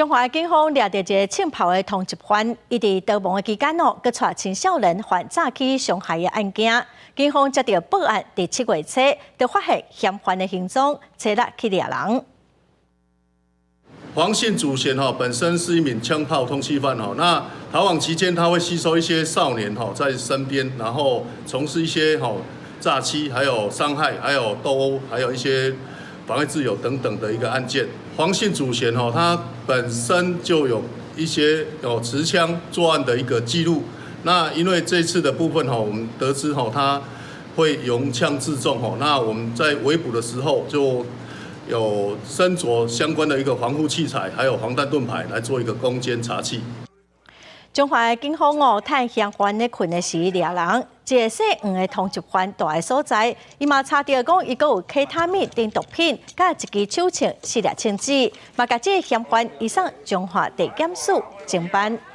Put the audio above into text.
彰化警方掠著一个槍炮的通緝犯，伊佇逃亡的期間哦，閣帶青少年犯詐欺傷害的案件。警方接著報案，佇7月初就發現嫌犯的行蹤，初六去掠人。黃姓主嫌哈，本身是一名槍炮通緝犯哈，那逃亡期間他會吸收一些少年哈在身邊，然後從事一些哈詐欺、還有傷害、還有鬥毆、還有一些妨礙自由等等的一個案件。黃姓主嫌哈，他本身就有一些有持槍作案的一個記錄。那因為這次的部分哈，我們得知哈他會用槍自重哈，那我們在圍捕的時候就有身著相關的一個防護器材，還有防彈盾牌來做一個攻堅查緝。彰化警方哦，趁嫌犯咧睏的時掠人，這个姓黃的通緝犯蹛的所在，伊嘛查著講伊閣有 K 他命等毒品，佮一支手槍、四粒槍支，嘛共這个嫌犯移送彰化地檢署偵辦。